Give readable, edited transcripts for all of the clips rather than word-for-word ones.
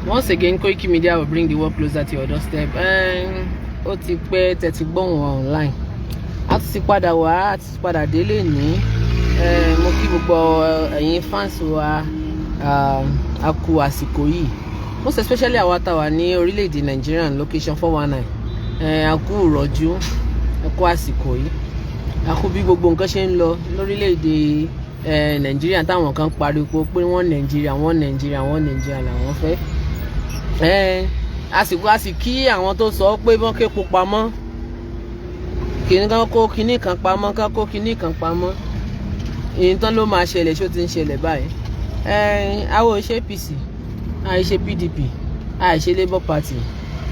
Once again, Koiki Media will bring the work closer to your doorstep. Ó ti pẹ́ tẹ́tí gbọ́hùn wa online. A tún ti padà wá, a ti padà délé ní. Mo kí gbogbo ẹ̀yin fans wa, a kú àsìkò yìí. Most especially àwa tá wà ní orílẹ̀-èdè Nàìjíríà, location 419. A kú ìrọ̀jú, ẹ kú àsìkò yìí. A kú bí gbogbo nǹkan ṣe ń lọ lórílẹ̀-èdè Nàìjíríà, táwọn kan pariwo pé wọ́n Nàìjíríà, wọ́n Nàìjíríà, wọ́n Nàìjíríà làwọn fẹ́. Àsìkò a sì kí àwọn tó sọ pé wọ́n képo pamọ́, kìnní kan kó kinní kan pamọ́, kan kó kinní kan pamọ́, ìyẹn tán ló máa ṣẹlẹ̀. Ṣó ti ń ṣẹlẹ̀ báyìí? Àwọn ò ṣe APC, àìṣe PDP, àìṣe Labour Party.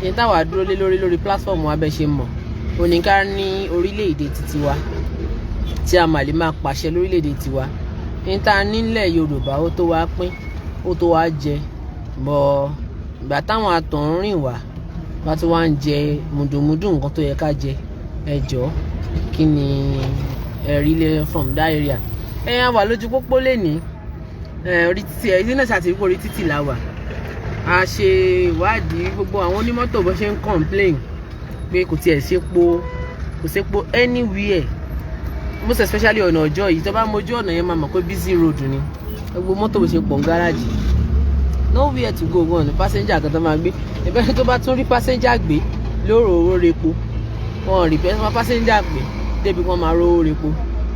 Ìyẹn táwa dúró lé lórí lórí platform wa, bẹ́ẹ̀ ṣe mọ̀, oníká ní orílẹ̀-èdè títí wa tí a mà lè máa pàṣẹ lórílẹ̀-èdè tiwa. Ní ta nílẹ̀ Yorùbá, ó tó wá pín, ó tó wá jẹ bọ́. Ìgbà táwọn àtọ̀húnrìn wá bá tí wọ́n á ń jẹ mùdùmùdù nǹkan tó yẹ ká jẹ, ẹ jọ̀ọ́, kí ni ẹ rí lé from that area? Ẹ yẹn wà lójú pópó lẹ́ni, orí títì ẹ náà ṣàtìrí pé orí títì la wà. A ṣe ìwádìí gbogbo àwọn onímọ́tò, bó ṣe ń complain pé kò tiẹ̀ sépo, kò sépo anywhere, most especially ọ̀nà Ọjọ́ yìí. Tó bá mójú ọ̀nà yẹn, máa mọ̀ pé busy road ni. Gbogbo mọ́tò bó ṣe pọ̀ ń gáràjì, nowhere to go. Gan ni passenger kan tó máa gbé ẹgbẹ́ tó bá tún rí passenger gbé lóró owó repo, wọn rí passenger gbé débi wọn máa rówó repo.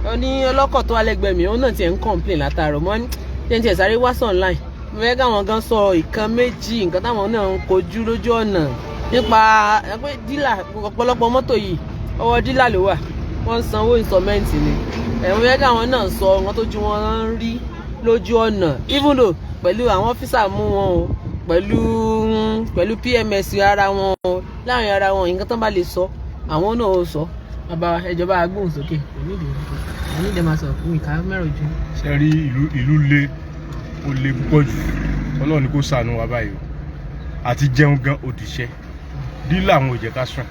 Ó ní ọlọ́kọ̀ tó wà lẹ́gbẹ̀ẹ́ mi, òun náà tiẹ̀ ń complain látàárọ̀ mọ́ ní ṣé n tiẹ̀ sáré wá sí online. Mo fẹ́ káwọn gan sọ ìkan méjì, nǹkan táwọn náà ń kojú lójú ọ̀nà nípa pé dealer. Ọ̀pọ̀lọpọ̀ mọ́tò yìí, ọwọ́ dealer ló wà, wọ́n ń sanwó installment ni. Ẹ̀ mo fẹ́ káwọn náà sọ nǹkan tójú wọn ń rí lójú ọ̀nà, even though pẹ̀lú àwọn officer mú wọn o, pẹ̀lú PMS ara wọn o, láàrin ara wọn, nǹkan tó bá lè sọ, àwọn náà ó sọ. Bàbá, ẹjọba agbóhùn sókè, kò nídìí, kò nídìí máa sọ fún ìka mẹ́rọ̀ jù. Ṣe rí, ìlú le, ó le púpọ̀ jù. Ọlọ́run ni kó ṣàánú wa báyìí o. Àti jẹun gan òdìṣẹ́ dealer, àwọn ò jẹ́ ká sùn,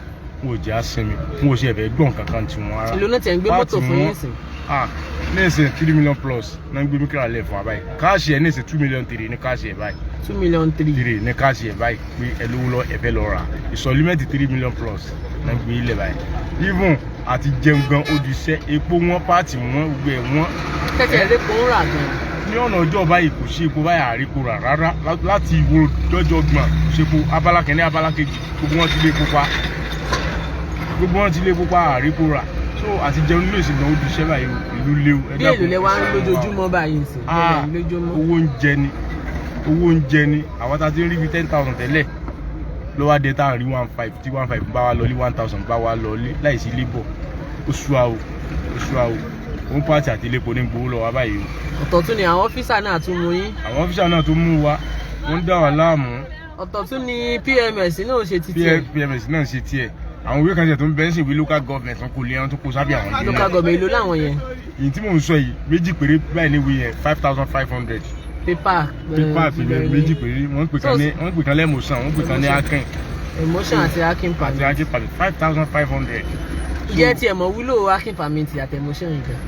wọn ò jẹ́ á sinmi, wọn ò ṣe ẹ̀fẹ̀ gbọ̀n kankan tí wọn rárá. Ìlú náà tiẹ̀ ń gbé mọ́tò fún yín sìn? Ah, ní ìsìn, 3 million plus náà ń gbé Micra lẹ̀ fún wa báyìí. Cash ẹ̀ ní ìsìn, 2.3 million ní cash ẹ̀ báyìí. 2.3 million. Three ní cash ẹ̀ báyìí, pé ẹ lówó lọ, ẹ fẹ́ lọ rà. Installment 3 million plus náà ń gbé ilẹ̀ báyìí. Even àti jẹun gan òdìṣẹ́, epo wọn, part wọn, gbogbo ẹ̀ wọ́n. Tẹ́tẹ̀ lẹ́kọ̀ọ́ ń rà gan? Ní ọ̀nà ọjọ́ báyìí, kò sí epo báyìí, àríkò rà rárá. Láti ìwò dọ́jọ́ gbọ̀n, kò sí epo. Abala kìíní, abala kejì, gbogbo wọn ti lé epo pa, gbogbo wọn ti lé epo pa, àríkò rà. So àti jẹun nílò ìsìn náà ó di iṣẹ́ báyìí o. Ìlú léwu. Bí èlò lẹ wá ń lójoojúmọ́ báyìí sí? Ah, lójoojúmọ́? Owó oúnjẹ ni, owó oúnjẹ ni. Àwọn tá a ti ń rí bíi 10,000 tẹ́lẹ̀ ló wá dé tá à ń rí 1,500, tí 1,500 bá wa lọlé, 1,000 bá wa lọlé láìsí labour. Ó sú a o, ó sú a o. Òun part àti iléepo ní gbowó lọ wá báyìí o. Ọ̀tọ̀ tún ni àwọn officer náà tún mú yín. Àwọn officer náà tó mú wa, wọ́n ń dá wa láàmú. Ọ̀tọ̀ tún ni PMS náà ṣe títí ẹ̀. PMS náà ṣe tiẹ̀. Àwọn ìwé kan ṣe tó ń bẹ́ ń ṣèwé local government, wọn kò lè ẹran tó kó sábẹ́ àwọn ìwé Local náà. government, ìlú láwọn yẹn? Èyí tí mò ń sọ yìí, méjì péré báyìí ní ìwé yẹn, 5,500. Pépà? Pépà àpilẹ̀ méjì péré. Wọ́n pè kan lẹ́mọ̀sán, wọ́n pè kan ní Akin. Emotion àti hacking Àti permit. Akin permit, 5,500. Jẹ́ tiẹ̀ mọ̀ wúlò hacking permit àti emotion yìí gan?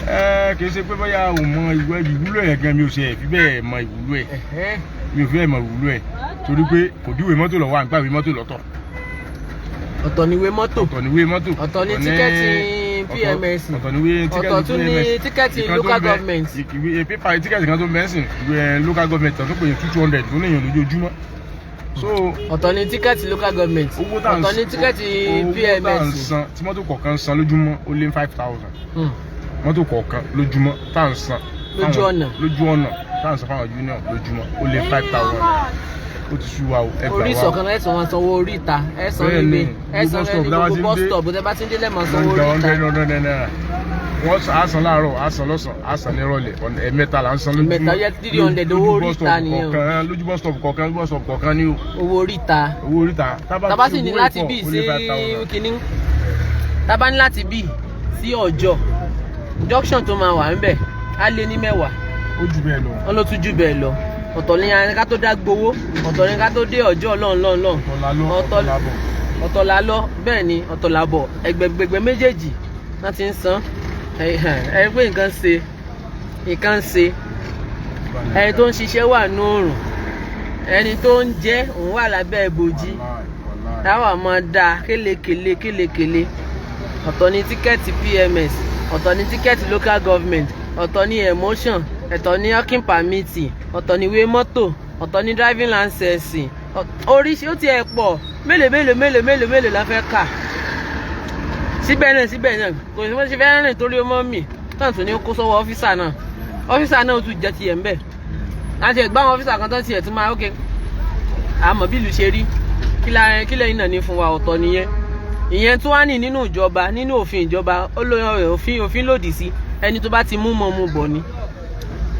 Ẹ kì í ṣe pé bóyá o mọ ìwé ìwúlò ẹ̀ gan, mi ò ṣe ẹ̀ fi bẹ́ẹ̀ mọ ìwúlò ẹ̀. Mi ò fi bẹ́ẹ̀ mọ ìwúlò ẹ̀ torí pé kò díwèé mọ́tò lọ́wọ́, à ń gbàwé mọ́tò lọ́tọ̀. Ọ̀tọ̀ ni ìwé mọ́tò. Ọ̀tọ̀ níwé mọ́tò. Ọ̀tọ̀ ní ticket PMS. Ọ̀tọ̀ níwé ticket. Ọ̀tọ̀ tún ní PMS. ticket Ìkan tó local ń bẹ- government. Ìwé pépà ticket kan tó ń bẹ ń sìn, ìwé local government tó pè ní 200 tó níyàn lójoojúmọ́. So Ọ̀tọ̀ ní ticket local government. owó tá à ń Ọ̀tọ̀ ní ticket owó tá à ń PMS. san, tí mọ́tò kọ̀ọ̀kan san lójúmọ́, ó lé 5,000. Mọ́tò kọ̀ọ̀kan lójúmọ́ tá à ń san Lójú ọ̀nà. Lójú ọ̀nà tá à ń san fáwọn union lójúmọ́, ó lé 5,000. Ó ti sú wa o, ẹ gbà Orí wá. ìsọ̀kan lẹ́sàn wọn sanwó orí ìta, ẹ san Bẹ́ẹ̀ nílé, ni, ẹ san bus stop ní tá bá gbogbo ti ń bus dé, stop tẹ bá ti ń dé lẹ́mọ̀ sanwó wọ́n gba orí ìta. hundred hundred naira. Wọ́n á san láàárọ̀, á san lọ́sàn, á san nírọ̀lẹ́. Ẹ̀ẹ̀mẹ́ta là ń san lójúmọ́. Ẹ̀ẹ̀mẹ́ta, ó jẹ́ 300 owó Lójú orí bus ìta stop nìyẹn o. kọ̀ọ̀kan, lójú bus stop kọ̀ọ̀kan, lójú bus stop kọ̀ọ̀kan ní o. Owó orí ìta. Owó orí ìta. Tàbá sì ní láti bí sí kínní, tàbá ní láti bí sí Ọjọ́ junction tó máa wà ńbẹ̀, á lé ní 10. Ó jù bẹ́ẹ̀ lọ. Wọn ló tún jù bẹ́ẹ̀ lọ. Ọ̀tọ̀ ní ká tó dá gbowó, ọ̀tọ̀ ní ká tó dé Ọjọ́ lọ́n lọ́n lọ́n. Ọ̀tọ̀ la lọ, ọ̀tọ̀ la bọ̀. Ọ̀tọ̀ la lọ, bẹ́ẹ̀ ni, ọ̀tọ̀ la bọ̀. Ẹgbẹ̀gbẹ̀gbẹ̀ méjèèjì wọ́n ti ń san. Ẹ ẹ pé nǹkan ṣe, nǹkan ṣe. Ẹni tó ń ṣiṣẹ́ wà ní òòrùn. Ẹni tó ń jẹ́ òun wà lábẹ́ ibòji. Wàláì, wàláì. Táwa máa da kélekèle kélekèle. Ọ̀tọ̀ ní ticket PMS, ọ̀tọ̀ ní ticket local government, ọ̀tọ̀ ní emotion, ọ̀tọ̀ ní hawking permit, ọ̀tọ̀ ní ìwé mọ́tò, ọ̀tọ̀ ní driving license. Oríṣi ó tiẹ̀ pọ̀. Mélòó mélòó mélòó mélòó mélòó la fẹ́ kà? Síbẹ̀ náà, síbẹ̀ náà, kò sí bó ṣe fẹ́ rìn torí ọmọ mi tán tún ní kó sọ́wọ́ officer náà. Officer náà ó tún jẹ́ tiẹ̀ ń bẹ̀ láti ẹ̀gbọ́n àwọn officer kan tó tiẹ̀ tún máa ókè. Àmọ́ bí ìlú ṣe rí, kí lẹ́yìn náà ní fún wa, ọ̀tọ̀ nìyẹn. Ìyẹn tó wá ní nínú ìjọba, nínú òfin ìjọba, ó lóyún òfin lòdì sí ẹni tó bá ti mú mọ́ mú bọ̀ ni.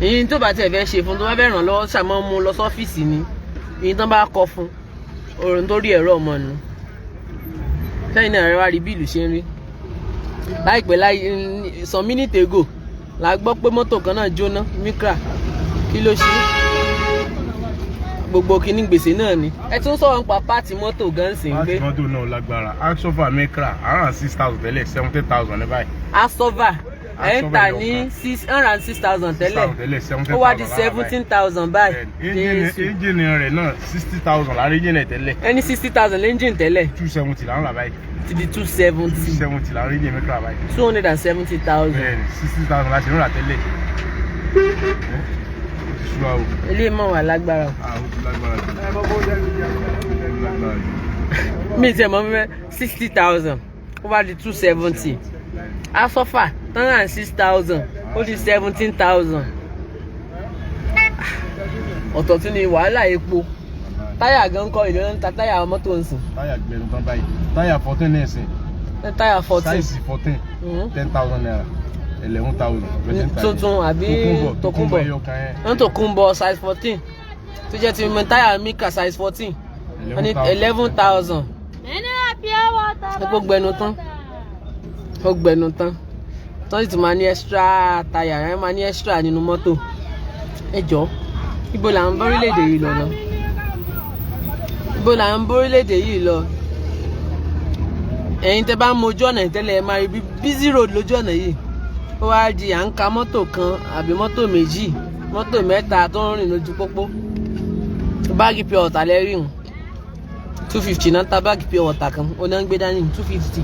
Èyí tó bá tiẹ̀ fẹ́ ṣe fún, tó bá fẹ́ ràn lọ́wọ́, ṣàmọ́ mú lọ sọ́fíìsì ni. Èyí tó bá kọ fún òrùn tó rí ẹ̀rọ ọmọ nù sẹ́yìn náà rẹ. Wá rí bí ìlú ṣe ń rí. Láìpẹ́ láì, some minutes ago la gbọ́ pé mọ́tò kan náà jóná, Micra. Kí ló ṣe? Gbogbo kìíní gbèsè náà ni. Ẹ tún sọ̀rọ̀ nípa part mọ́tò gan sì ń gbé. Part mọ́tò náà lágbára. Absolver Micra, around 6,000 tẹ́lẹ̀, 17,000 ní báyìí. Absolver ẹ̀ ń tà Absolver ní ẹyọ kan. 606,000 tẹ́lẹ̀. 6,000 tẹ́lẹ̀, 17,000 Ó wá di lára. 17,000 báyìí. Báyìí. Jésù. Ẹ́ńjìnì rẹ̀ náà, 60,000 lára ẹ́ńjìnì ẹ̀ tẹ́lẹ̀. Ẹni 60,000 lẹ́ńjìn tẹ́lẹ̀. 270 là ń rà báyìí. Ti di 270. 270 lára ẹ́ńjìnì Micra báyìí. 270,000. Bẹ́ẹ̀ni, 60,000 la ṣe ń rà tẹ́lẹ̀. Ó ti sú wa o. Eléyìí mọ̀ wá lágbára o. Ah, ó ti lágbára jù. Ó ti lágbára jù. Mi ti ẹ̀ mọ̀ fífẹ́ 60,000, ó wá di 270. Absolver 106,000, ó di 17,000. Ọ̀tọ̀ tún ni wàhálà epo. Táyà gan kọ́, ìlú ń ta táyà mọ́tò ń sìn? Táyà gbẹnu tán báyìí. Táyà 14 náà sìn. Táyà 14. Size 14, ₦10,000, 11,000. Tuntun àbí Tòkunbọ̀? Tòkunbọ̀? Ẹyọ kan yẹn. Wọ́n tòkunbọ̀ size 14 tó jẹ́ ti mọ táyà Micra size 14, wọ́n ní 11,000. Epo gbẹnu tán, ó gbẹnu tán. Tán sì tún máa ní extra táyà ẹ, máa ní extra nínú mọ́tò. Ẹ jọ, ibo là ń bá orílẹ̀-èdè yìí lọ náà? Ibo là ń bá orílẹ̀-èdè yìí lọ? Ẹ̀yin tẹ́ bá ń mojú ọ̀nà tẹ́lẹ̀, ẹ máa rí bí busy road lójú ọ̀nà yìí. Ó wá di à ń ka mọ́tò kan àbí mọ́tò méjì, mọ́tò mẹ́ta tó ń rìn lójú pópó. Báàgì pure water lẹ́rìí hùn, 250 náà ta báàgì pure water kan. Ó náà ń gbé dání 250.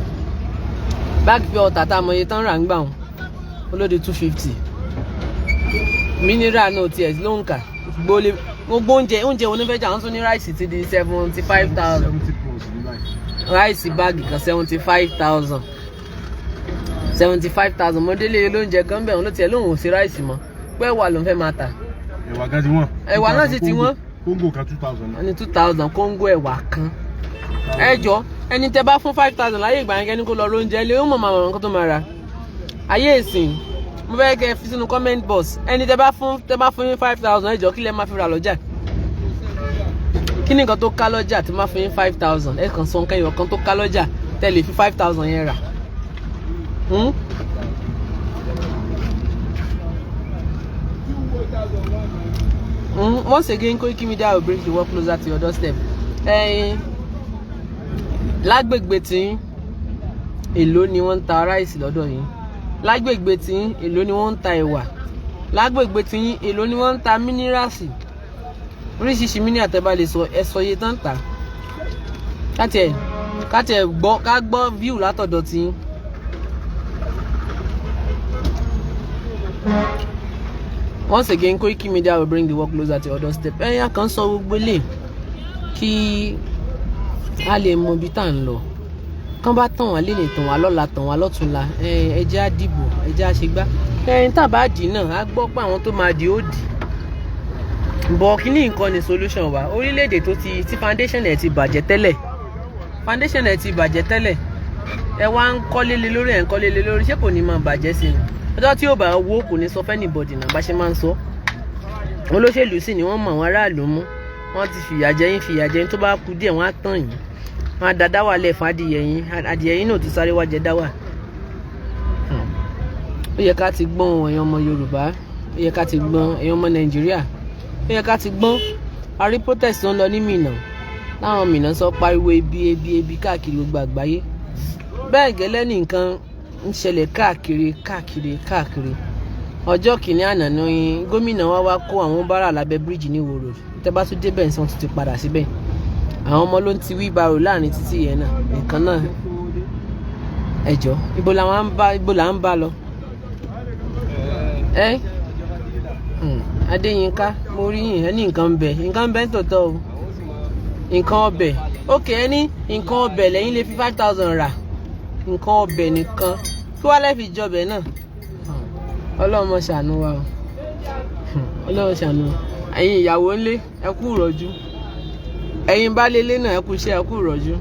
Báàgì pure water tá a mọ iye tán rà ń gbà wọn, olóde 250. Mineral náà tiẹ̀ ló ń kà gbólé. Gbogbo oúnjẹ, oúnjẹ onífẹ́jà, wọ́n tún ní rice ti di 75,000. 70 plus ní báyìí. Rice báàgì kan, 75,000, 75,000. Mọ́délé olóúnjẹ kan bẹ̀, wọ́n ló tiẹ̀ lóun ò sí rice mọ́, pé ẹ̀wà ló ń fẹ́ máa tà. Ẹ̀wà gan ti wọ́n. Ẹ̀wà náà sì ti wọ́n. Kóńgò kan, 2,000 Wọ́n ní 2,000 kóńgò ẹ̀wà kan. Ẹ jọ, ẹni tẹ bá fún 5,000 láyé ìgbà yẹn, kẹ́ni kó lọ róúnjẹ lé, ó mọ̀ máa mọ̀ nǹkan tó máa rà. Ayé ìsìn, mo fẹ́ kẹ́ ẹ fi sínú comment box, ẹni tẹ bá fún yín 5,000, ẹ jọ, kí lẹ máa fi rà lọ́jà? Kí ni nǹkan tó ká lọ́jà tí máa fún yín 5,000? Ẹ kàn sọ nǹkan ẹyọ kan tó ká lọ́jà tẹ lè fi 5,000 yẹn rà. Hmm? Once again, Koiki Media will bring the work closer to your doorstep. Ẹyin lágbègbè tí, èló ni wọ́n ń ta rice lọ́dọ̀ yín? Lágbègbè tí, èló ni wọ́n ń ta ẹ̀wà? Lágbègbè tí, èló ni wọ́n ń ta minerals? Oríṣiríṣi mineral tẹ́ bá lè sọ, ẹ sọ iye tán tà. Káti ẹ̀ gbọ́, ká gbọ́ view látọ̀dọ̀ tí yín. Once again, Koiki Media will bring the work closer to your doorstep. Ẹ̀yin kan sọ gbogbo ilé kí a lè mọ ibi tá à ń lọ. Kán bá tàn wá lénìí, tàn wá lọ́la, tàn wá lọ́túnla, ẹ jẹ́ á dìbò, ẹ jẹ́ á ṣe gbá. Ẹ̀yin tá a bá dì náà, á gbọ́ pé àwọn tó máa dì ó dì bọ̀. Kíní nǹkan ni solution wa? Orílẹ̀-èdè tó ti tí foundation ẹ̀ ti bàjẹ́ tẹ́lẹ̀, foundation ẹ̀ ti bàjẹ́ tẹ́lẹ̀, ẹ wá ń kọ́lé lé lórí, ẹ̀ ń kọ́lé lé lórí, ṣé kò ní máa bàjẹ́ sí ni? Ọjọ́ tí yóò bá wó, kò ní sọ fún anybody náà. Bá ṣe máa ń sọ, olóṣèlú sì ni wọ́n mọ àwọn aráàlú mú. Wọ́n ti fìyà jẹ yín, fìyà jẹ yín, tó bá kú díẹ̀, wọ́n á tàn yín, wọ́n á da dáwà lẹ̀ fún adìyẹ yín. Adìyẹ yín náà tún sáré wá jẹ dáwà. Ó yẹ ká ti gbọ́n, ẹ̀yin ọmọ Yorùbá. Ó yẹ ká ti gbọ́n, ẹ̀yin ọmọ Nàìjíríà. Ó yẹ ká ti gbọ́n. A rí protest tó ń lọ ní Minna, láwọn Minna sọ pariwo ebi, ebi, ebi káàkiri gbogbo àgbáyé. Bẹ́ẹ̀ gẹ́lẹ́ ní nǹkan ń ṣẹlẹ̀ káàkiri káàkiri káàkiri. Ọjọ́ kìíní àná ni gómìnà wa wá kó àwọn bára lábẹ́ bíríìjì ní Ìwó Road. Tẹ́ bá tún débẹ̀ ǹsán, tún ti padà síbẹ̀. Àwọn ọmọ ló ń ti wheelbarrow láàrin títì yẹn náà nǹkan náà. Ẹ jọ, ibo làwọn ń bá, ibo là ń bá lọ? Ẹ Adéyínká, mo rí yín. Ẹ ní nǹkan ń bẹ, nǹkan ń bẹ ń tòótọ́ o. Nǹkan ọbẹ̀, ok. Ẹ ní nǹkan ọbẹ̀ lẹ́yìn lè fi 5,000 rà, nǹkan ọbẹ̀ nìkan. Kí wàá lẹ́ fi jọbẹ̀ náà? Ọlọ́run mọ̀ ṣàánú wa o. Ọlọ́run ṣàánú wa. Ẹ̀yin ìyàwó ńlé, ẹ kú ìrọ̀jú. Ẹ̀yin baálé ilé náà, ẹ kú iṣẹ́, ẹ kú ìrọ̀jú.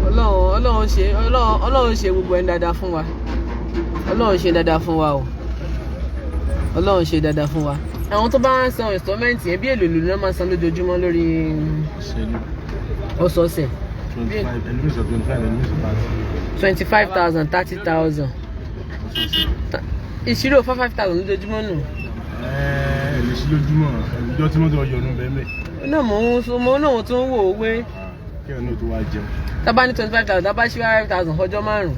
Ọlọ́run, Ọlọ́run ṣe, Ọlọ́run, Ọlọ́run ṣe gbogbo ẹ̀ dáadáa fún wa. Ọlọ́run ṣe dáadáa fún wa o. Ọlọ́run ṣe dáadáa fún wa. Àwọn tó bá ń san installment yẹn, bí èlò ìlú náà máa san lójoojúmọ́ lórí ọ̀sọ̀ọ̀sẹ̀? 25, ẹlòmíì sọ 25, ẹlòmíì sọ 30. 25,000, 30,000. Ọ̀sọ̀ọ̀sẹ̀. Ìṣirò 5,000 lójoojúmọ́ nù. Ẹ lè ṣí lójúmọ́ ẹ̀rùjọ́ tí mọ́tò ọyọ̀nù bẹ́ẹ̀ mẹ́. Náà mò ń sọ, mo náà tún wò ó wé. Kí ẹ̀ náà tó wá jẹun. Tá bá ní 25,000, tá bá ṣí 5,000 ọjọ́ márùn-ún,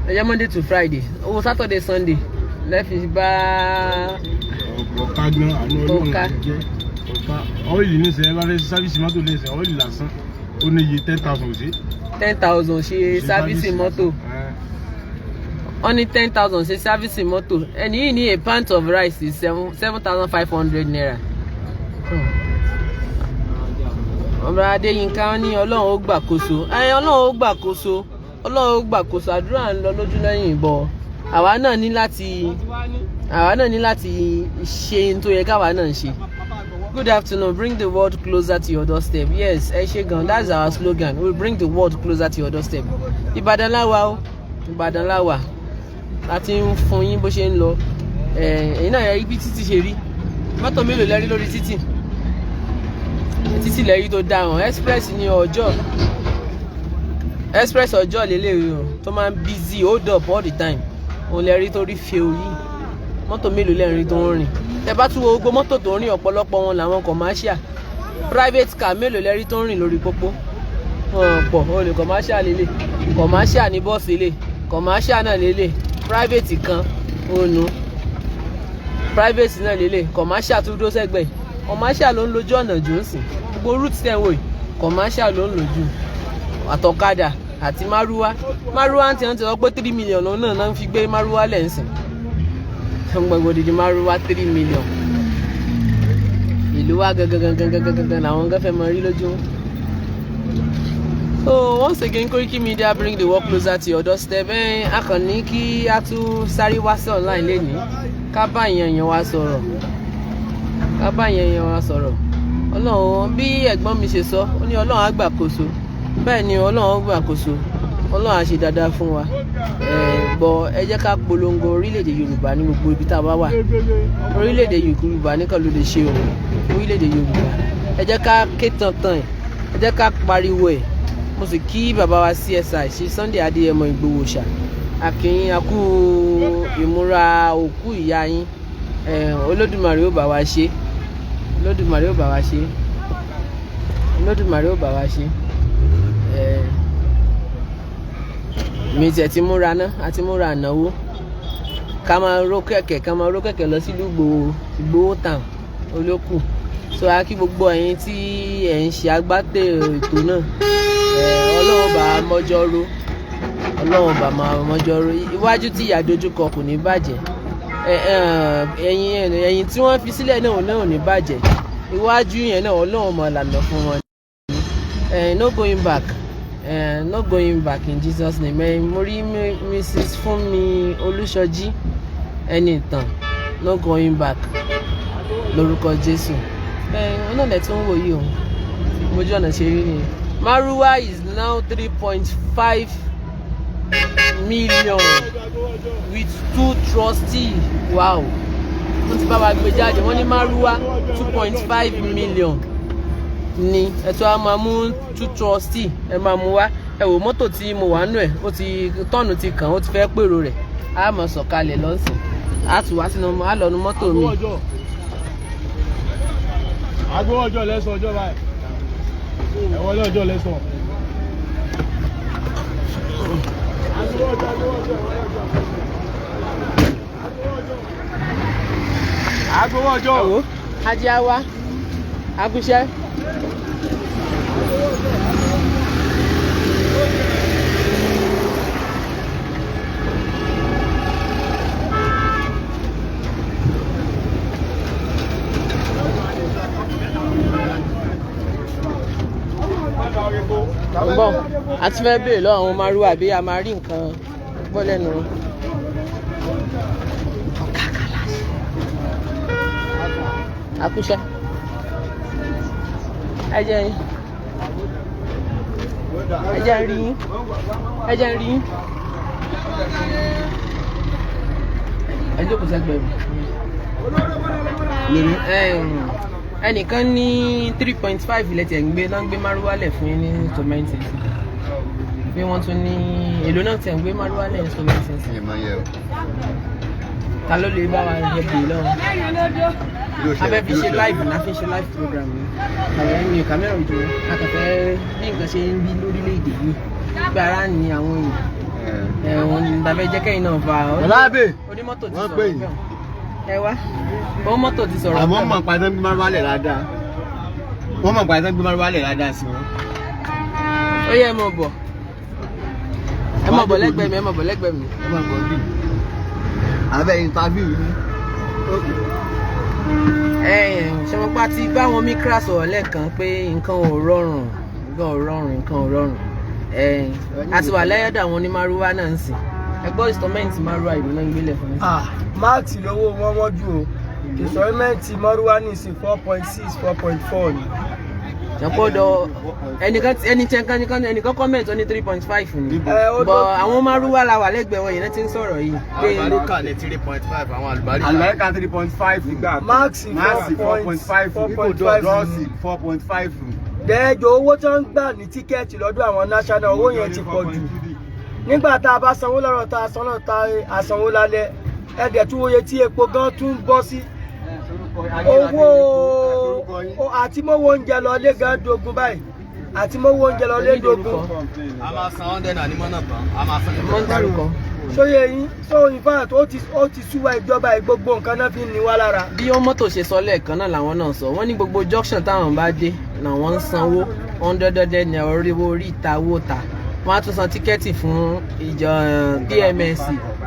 ẹ̀jẹ̀ Monday to Friday, owó Saturday, Sunday lẹ́fi bá. Ọ̀ká gan, àánú Ọlọ́run Ọ̀ká. ti jẹ́ ọ̀ká. Oil ní sẹ́, ẹ bá fẹ́ service mọ́tò lè sẹ́, oil lásán ó ní iye 10,000 ò sí. 10,000 ṣe service mọ́tò? Wọ́n ní 10,000 ṣe service mọ́tò. Ẹni yìí ní a pint of rice is 7,500 naira. Ọmọ Adéyínká ní Ọlọ́run ó gbàkóso. Ẹ Ọlọ́run ó gbàkóso, Ọlọ́run ó gbàkóso. Àdúrà ń lọ lójú lẹ́yìn ìbọ̀. Àwa náà ní láti ṣe ohun tó yẹ káwa náà ṣe. Good afternoon. Bring the world closer to your doorstep. Yes, ẹ ṣé gan. That's our slogan. We bring the world closer to your doorstep. Ìbàdàn láwa o, Ìbàdàn láwa láti ń fún yín bó ṣe ń lọ. Ẹ̀yin náà rí bí títì ṣe rí. Mọ́tò mélòó lẹ́rí lórí títì? Títì lẹ́rí tó dáhùn. Express ní ọjọ́, express ọjọ́ lélẹ́yìí o, tó máa ń busy, hold up all the time. Òun lẹ́rí tó rí fèé yìí. Mọ́tò mélòó lẹ́rìn tó ń rìn? Tẹ bá tún wo gbogbo mọ́tò tó ń rìn, ọ̀pọ̀lọpọ̀ wọn làwọn commercial. Private car mélòó lẹ́rí tó ń rìn lórí pópó? Wọn pọ̀. Ó lè commercial lélẹ̀, commercial ní bọ́ọ̀sì lélẹ̀, commercial náà lélẹ̀, private kan ònu, private náà lélẹ̀, commercial tó dúró sẹ́gbẹ̀ẹ́. Commercial ló ń lójú ọ̀nà jù ń sìn. Gbogbo route tẹ̀ ń wò yìí, commercial ló ń lò jù, àtọ̀kadà àti márúwá. Márúwá ti ń ti sọ pé 3 million òun náà náà fi gbé márúwá lẹ̀ ń sìn. Gbogbo odidi márúwá, 3 million. Ìlú wa gangan gangan gangan gangan làwọn gan fẹ́ mọ rí lójú. So once again, Koiki Media, bring the world closer to your doorstep. Ẹ a kàn ní kí a tún sáré wá sí online lénìí, ká bá èèyàn wa sọ̀rọ̀, ká bá èèyàn wa sọ̀rọ̀. Ọlọ́run, bí ẹ̀gbọ́n mi ṣe sọ, ó ní Ọlọ́run á gbàkóso. Bẹ́ẹ̀ ni, Ọlọ́run á gbàkóso, Ọlọ́run á ṣe dáadáa fún wa. Gbọ́, ẹ jẹ́ ká polongo orílẹ̀-èdè Yorùbá ní gbogbo ibi tá a bá wà. Orílẹ̀-èdè Yorùbá nìkan ló lè ṣe o. Orílẹ̀-èdè Yorùbá, ẹ jẹ́ ká ké tantan ẹ̀, ẹ jẹ́ ká pariwo ẹ̀. Mo sì kí bàbá wa CSI ṣe Sunday Adéyẹmọ Ìgbòho ṣá, akínyìn akú ìmúra òkú ìyá yín. Olódùmarè ó bá wa ṣe, Olódùmarè ó bá wa ṣe, Olódùmarè ó bá wa ṣe. Mi tiẹ̀ ti múra ná, a ti múra ànáwó, ká máa ró kẹ̀kẹ́, ká máa ró kẹ̀kẹ́ lọ sílùú Ìgbòho, Ìgbòho town olókù. So a kí gbogbo ẹ̀yin tí ẹ̀ ń ṣe agbátẹrù ètò náà. Ọlọ́run bá mọ́jọ́ ró, Ọlọ́run bá máa mọ́jọ́ ró. Iwájú tí ìyá dojúkọ kò ní bàjẹ́. Ẹ̀yìn tí wọ́n fi sílẹ̀ náà ò ní bàjẹ́. Iwájú yẹn náà, Ọlọ́run mọ̀ lànà fún wọn. No going back, no going back in Jesus' name. Mo rí Mrs. Fúnmi Olúṣọjí ẹni ìtàn. No going back lórúkọ Jésù. Ọ̀nà lẹ̀ tó ń wò yìí o, mojú ọ̀nà ṣe rí ni. Maruwa is now 3.5 million with two trustee. Wow, wọ́n ti bá wa gbé jáde. Wọ́n ní Maruwa 2.5 million ni. Ẹ tó a máa mú two trustee, ẹ máa mú wá. Ẹ wò mọ́tò tí mo wà nù ẹ̀, ó ti tọ́ọ̀nù ti kàn, ó ti fẹ́ pèrò rẹ̀. Á máa sọ̀kalẹ̀ lọ́sìn, á tún wá sínú, á lọ nu mọ́tò mi. Agbowó ọjọ́ lẹ́sàn ọjọ́ báyìí. Ẹ̀wọ́n lọ́jọ́ lẹ́sàn. Agbowó ọjọ́, agbowó ọjọ́, ẹ̀wọ́n lọ́jọ́. Agbowó ọjọ́. Ẹ wò, ajé á wá. Akúṣẹ́. Ń bọ̀, a ti fẹ́ béèrè lọ́wọ́ àwọn márúwá bí a máa rí nǹkan gbọ́ lẹ́nu wọn. Ọ̀gá kàlàsì. Akúṣẹ́. Ẹ jẹ́ ń rí yín. Ẹ jẹ́ ń rí yín. Ẹ jókòó sẹ́gbẹ̀ẹ́ mi. Ẹnìkan ní 3.5 ilẹ̀ tẹ̀ ń gbé náà ń gbé márúwá lẹ̀ fún yín ní installment, bí wọ́n tún ní èlò náà tẹ̀ ń gbé márúwá lẹ̀ installment. Ta ló lè bá wa yẹ bèè lọ́wọ́? A fẹ́ fi ṣe live náà, fi ṣe live program ni. Àwọn mi ò kámẹ́rà ojú, a kàn fẹ́ bí nǹkan ṣe ń rí lórílẹ̀‐èdè yìí, pé ara ní àwọn èèyàn ẹ̀wọ̀n ní tàbí jẹ́ kẹ́yìn náà fa. Ọlábẹ̀. Onímọ́tò ti Wọ́n sọ̀rọ̀ pè yín. bẹ́ẹ̀. Ẹ wá, onímọ́tò ti sọ̀rọ̀ Àmọ́ bẹ́ẹ̀. Mọ̀ pàtó gbé márùn wálẹ̀ dáadáa, wọ́n mọ̀ pàtó gbé márùn wálẹ̀ dáadáa sí wọn. Ó yẹ, ẹ mọ̀ bọ̀, ẹ mọ̀ bọ̀ lẹ́gbẹ̀ẹ́ mi, ẹ mọ̀ bọ̀ lẹ́gbẹ̀ẹ́ mi. Ẹ máa bọ̀ bí abẹ́ interview yìí. Ṣe mo pa ti bá wọn Mikra sọ̀rọ̀ lẹ́ẹ̀kan pé nǹkan ò rọrùn, nǹkan ò rọrùn, nǹkan ò rọrùn. A ti wà lẹ́yọ̀dọ̀ àwọn onímárúwá náà ń sìn. Ẹ gbọ́, installment márúwá ìlú náà ń gbélé fún mi. Ah, max lówó wọn wọ́n jù o. Installment mọ́rúwá ní ìsìn 4.6, 4.4 ni. Ṣàpọ̀dọ̀ ẹnìkan, ẹni tí ẹnìkan ẹnìkan comment ó ní 3.5 ni. Ẹ ó bọ̀ lọ. Àwọn márúwá la wà lẹ́gbẹ̀ẹ́ wọn yìí náà ti ń sọ̀rọ̀ yìí pé Àlùbáríkà ní 3.5, àwọn àlùbáríkà. Àlùbáríkà 3.5. Max. Max 4.5. 4.5. Dọ́ọ̀sì 4.5. Dẹ́ẹ̀jọ, owó tó ń gbà ní ticket lọ́dọ̀ àwọn national, owó yẹn ti pọ̀ jù. Nígbà tá a bá sanwó lọ́rọ̀, tá a sanwó, tá a sanwó lálẹ́, ẹ̀dẹ̀ tún wòye tí epo gan tún bọ́ sí owó àti mówó oúnjẹ lọ lé gan dogun báyìí, àti mówó oúnjẹ lọ lé dogun. A máa san 100 ní mọ́nà tán, a máa san. Wọ́n ń dárúkọ. Sóye yín? So in fact, ó ti sú wa. Ìjọba yìí, gbogbo nǹkan náà fi ń ní wá lára. Bí wọ́n mọ́tò ṣe sọ lẹ́ẹ̀kan náà làwọn náà sọ. Wọ́n ní gbogbo junction táwọn bá dé làwọn ń sanwó 100 ní oríwó orí ìta owó ta. Wọ́n á tún san ticket fún ìjọ PMS,